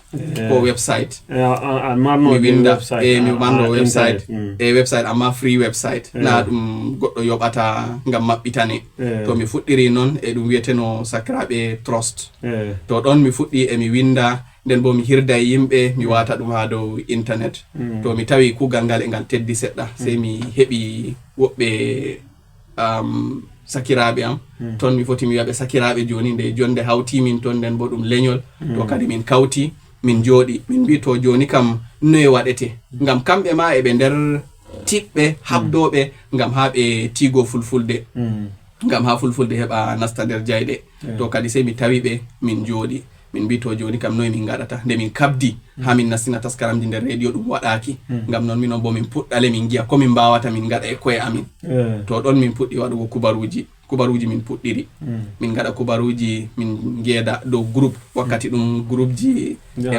ko website. Mi winda, e mi marno website. E website, amma free website. Na ɗum goɗɗo yoɓata ngam maɓɓitane. To mi fuɗɗiri non, e ɗum wi'eteno Sakiraaɓe Trust. To ɗon mi fuɗɗi e mi winda, nden bo mi hirda e yimɓe, mi wata ɗum haa dow internet. To mi tawi kuugal ngal e ngal teddi seɗɗa, sey mi heɓi woɓɓe, am, sakiraaɓe am. Ton mi foti mi wi'a ɓe sakiraaɓe jooni, nde jonde hawti min ton, nden bo ɗum lenyol. To kadi min kawti, min jooɗi, min mbi to jooni kam noye waɗete? Ngam kamɓe ma e ɓe nder tiɗɓe, haɓdooɓe, ngam haa ɓe tiigo fulfulde. Ngam haa fulfulde heɓa nasta nder jayɗe. To kadi sey mi tawi ɓe, min jooɗi. Min mbi to jooni kam noye min ngaɗata? Nde min kabdi haa min nastina taskaramji nder rediyo ɗum waɗaaki. Ngam non minon bo min puɗɗale min ngi'a ko min mbawata min ngaɗa e ko'e amin. To ɗon min puɗɗi waɗugo kubaruuji. Kubaruuji min puɗɗiri. Min ngaɗa kubaruuji, min ngeeda dow group. Wakkati ɗum groupji e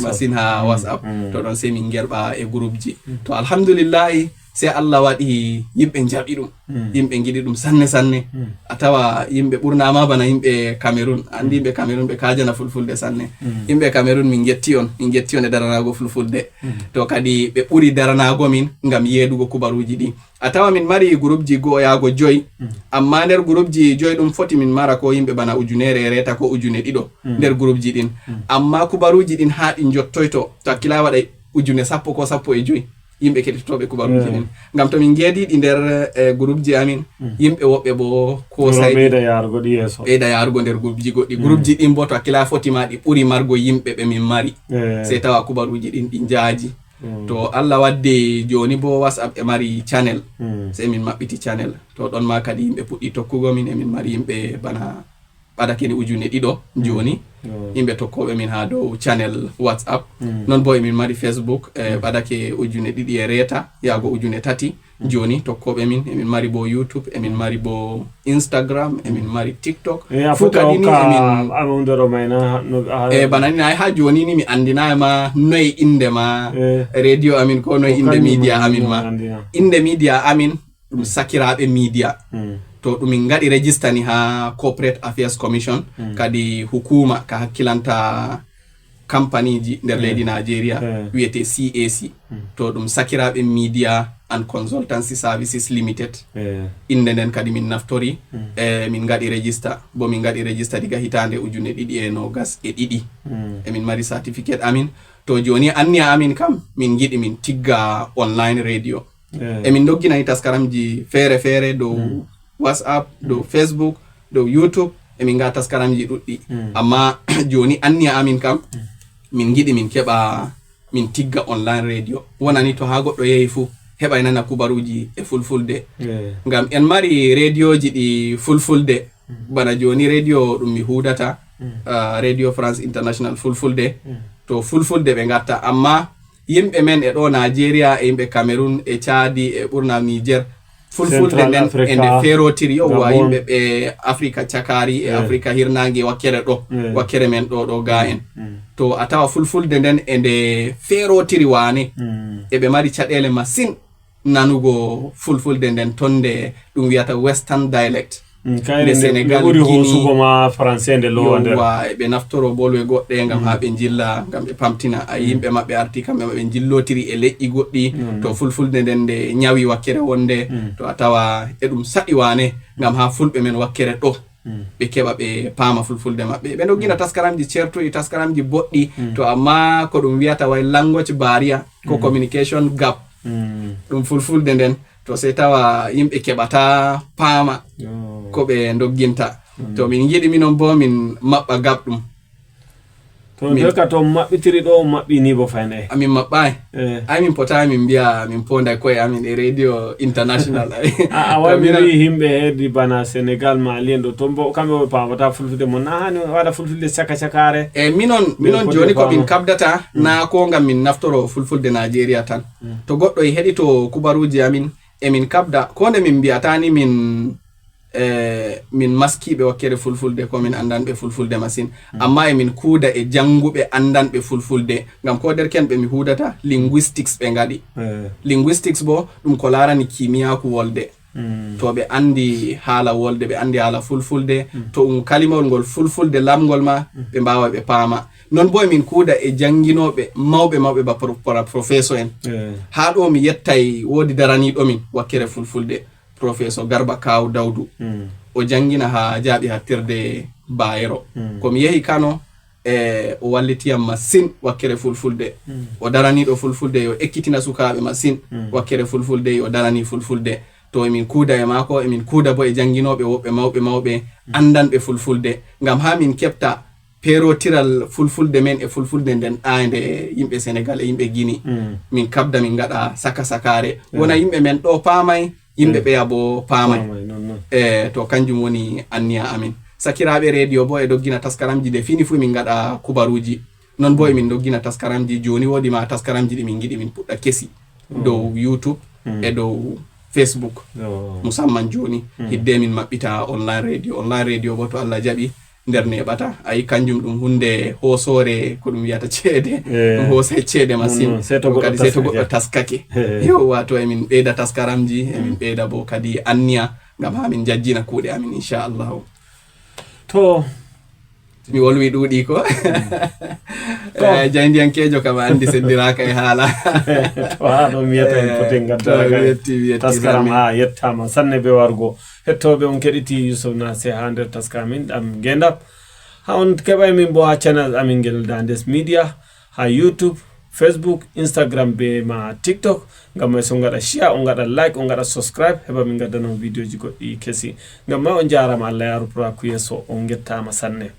masin haa WhatsApp. To ɗon sey min ngerɓa e groupji. To alhamdulillahi, sey Allah waɗi yimɓe njaɓi ɗum. Yimɓe ngiɗi ɗum sanne sanne. A tawa yimɓe ɓurna ma bana yimɓe Cameroun. Andi yimɓe Cameroun ɓe kaajana fulfulde sanne. Yimɓe Cameroun min ngetti on, min ngetti on e daranaago fulfulde. To kadi ɓe ɓuri daranaago min ngam yeedugo kubaruuji ɗi. A tawa min mari groupji go'o yaago joy, amma nder groupji joy ɗum foti min mara ko yimɓe bana ujunere e reeta ko ujune ɗiɗo nder groupji ɗin. Amma kubaruuji ɗin haa ɗi njottoyto, to hakkilay waɗay ujune sappo ko sappo e joy. Yimɓe keɗitotooɓe kubaruuji ɗin. Ngam to min ngeediiɗi nder, eh, gurupji amin, yimɓe woɓɓe bo ko ɓeyda yaarugo ɗi yeeso. Ɓeyda yaarugo nder gurupji goɗɗi. Gurupji ɗin bo to hakkila foti ma ɗi ɓuri margo yimɓe ɓe min mari. Sey tawa kubaruuji ɗin ɗi njaaji. To Allah waddi jooni bo WhatsApp e mari channel. Sey min maɓɓiti channel. To ɗon ma kadi yimɓe puɗɗi tokkugo min, e min mari yimɓe bana ɓadake ni ujune ɗiɗo jooni. Yimɓe tokkooɓe min haa dow channel WhatsApp. Non bo emin mari Facebook, eh, ɓadake ujune ɗiɗi e reeta yaago ujune tati. Jooni tokkooɓe min, emin mari bo YouTube, emin mari bo Instagram, emin mari TikTok. Fuu kadi ni emin, eh, bana ni na haa jooni ni mi andinaay ma noye innde ma radio amin ko noye innde media amin ma. Innde media amin ɗum Sakiraaɓe Media. To ɗum min ngaɗi rejista ni haa Corporate Affairs Commission, kadi hukuuma ka hakkilanta kampaniiji nder leydi Nigeria, wiyete C A C. To ɗum Sakiraaɓe Media and Consultancy Services Limited. Innde nden kadi min naftori, e min ngaɗi rejista, bo min ngaɗi rejista diga hitaande ujune ɗiɗi e noogas e ɗiɗi. Emin mari certificate amin. To jooni anniya amin kam, min ngiɗi min tigga online radio. Emin ndogginani taskaramji feere-feere dow WhatsApp, dow Facebook, dow YouTube, emin ngaɗa taskaramji ɗuɗɗi. Amma jooni anniya amin kam, min ngiɗi min keɓa, min tigga online radio. Wonani to haa goɗɗo yehi fuu, heɓay nana kubaruuji e fulfulde. Ngam en mari rediyoji ɗi fulfulde, bana jooni rediyo ɗum mi huudata, ah, Radio France International fulfulde, to fulfulde ɓe ngatta. Amma yimɓe men e ɗo Nigeria, e yimɓe Cameroun, e Caadi, e ɓurna Niger, fulfulde nden e nde feerotiri. Yowwa, yimɓe ɓe Afrika cakari e Afrika hirnaange, wakkere ɗo, wakkere men ɗo, ɗo ga en. To a tawa fulfulde nden e nde feerotiri waane, eɓe mari caɗeele masin nanugo fulfulde nden, ton nde ɗum wiyata Western Dialect. Nde Senegal, ɓuri Guinea, hoosugo ma français nde lowa nder. Yowwa, eɓe naftoro bolwe goɗɗe ngam haa ɓe njilla, ngam ɓe pamtina. A yimɓe maɓɓe arti kamɓe maɓɓe njillotiri e leƴƴi goɗɗi. To fulfulde nden nde nyawi wakkere wonde, to a tawa e ɗum saɗi waane ngam haa fulɓe men wakkere ɗo ɓe keɓa ɓe paama fulfulde maɓɓe. Ɓe doggina taskaramji certuɗi, taskaramji boɗɗi. To amma ko ɗum wiyata way language barrier, ko communication gap, ɗum fulfulde nden, to sey tawa yimɓe keɓata paama ko ɓe dogginta. To min ngiɗi minon bo min maɓɓa gap ɗum. To min, nde ka to on maɓɓitiri ɗo, on maɓɓi ni bo fayna e. Amin maɓɓaay. Eh. Ay min potaay min mbiya min ponday koye amin e radio international ay. A, a To wawiri minon wi himɓe hedi bana Senegal, Mali en ɗo, to bo kamɓe ɓe pamata fulfulde mon. Na hani waɗa fulfulde caka cakare. E minon, Ɓe minon foti joni ko min paama. kabdata, na ko ngam min naftoro fulfulde Nigeria tan. To goɗɗo e heɗito kubaruji amin, e min kabda, ko nde min mbiyata ni min, e, min maskiiɓe wakkere fulfulde, ko min anndanɓe fulfulde masin. Amma e min kuuda e jannguɓe anndanɓe fulfulde. Ngam ko derken ɓe mi huudata, linguistics ɓe ngaɗi. Eh. Linguistics bo, ɗum ko laarani kiimiyaaku wolde. To ɓe anndi haala wolde, ɓe anndi haala fulfulde, to ɗum kalimawol ngol fulfulde lamngol ma, ɓe mbaawa ɓe paama. Non bo e min kuuda e jannginooɓe mawɓe mawɓe ba pro-, pro-, professeur en. Eh. Haa ɗo mi yettay woodi daraniiɗo min wakkere fulfulde. Professeur Garba Kawu Dawdu. O janngina haa jaaɓi hattirde Bayero. Ko mi yehi Kano, e, o walliti yam masin wakkere fulfulde. O daraniiɗo fulfulde, yo ekkitina sukaaɓe masin wakkere fulfulde, yo darani fulfulde. To emin kuuda e maako, emin kuuda bo e jannginooɓe woɓɓe mawɓe mawɓe anndanɓe fulfulde. Ngam haa min keɓta peerotiral fulfulde men e fulfulde nden ɗaande yimɓe Senegal e yimɓe Gini. Min kabda min ngaɗa saka sakaare. Wona yimɓe men ɗo paamay, yimɓe ɓeya bo paamay. Paamay, non, non. E, to kanjum woni anniya amin. Sakiraaɓe rediyo bo e doggina taskaramji de fini fu min ngaɗa kubaruuji. Non bo emin doggina taskaramji jooni woodi ma taskaramji ɗi min ngiɗi min puɗɗa kesi dow YouTube e dow Facebook. Musamman jooni hidde min maɓɓita online radio. Online radio bo to Allah jaɓi nder neɓata. Ayi kanjum ɗum hunde hoosoore ko ɗum wiyata ceede. Eh. Ɗum hoosay ceede masin. Non, non. Sey to Ɗum kadi goɗɗo sey to taskake. Goɗɗo taskake. Eh. Yowwa to emin ɓeyda taskaramji, emin ɓeyda bo kadi anniya ngam haa min njajjina kuuɗe amin inchallahu. To. Mi wolwi ɗuuɗi ko. To. Eh, jayndiyankeejo kam a anndi seddiraaka e haala. To haa ɗo mi wiyata en Eh, poti to ngaddaaka mi yetti, mi yetti taskaram sanne. Haa yettaama sanne be wargo. Hettooɓe on keɗiti Yusuf Nasir haa nder taska amin ɗam ngeendam. Haa on keɓay min bo haa channel amin ngel Dandes Media, haa YouTube, Facebook, Instagram be ma TikTok. Ngam may so ngaɗa share, on ngaɗa like, on ngaɗa subscribe, heɓa min ngaddanon videoji goɗɗi kesi. Ngam may on njaaraama, Allah yaaru puraku yeeso, on ngettaama sanne.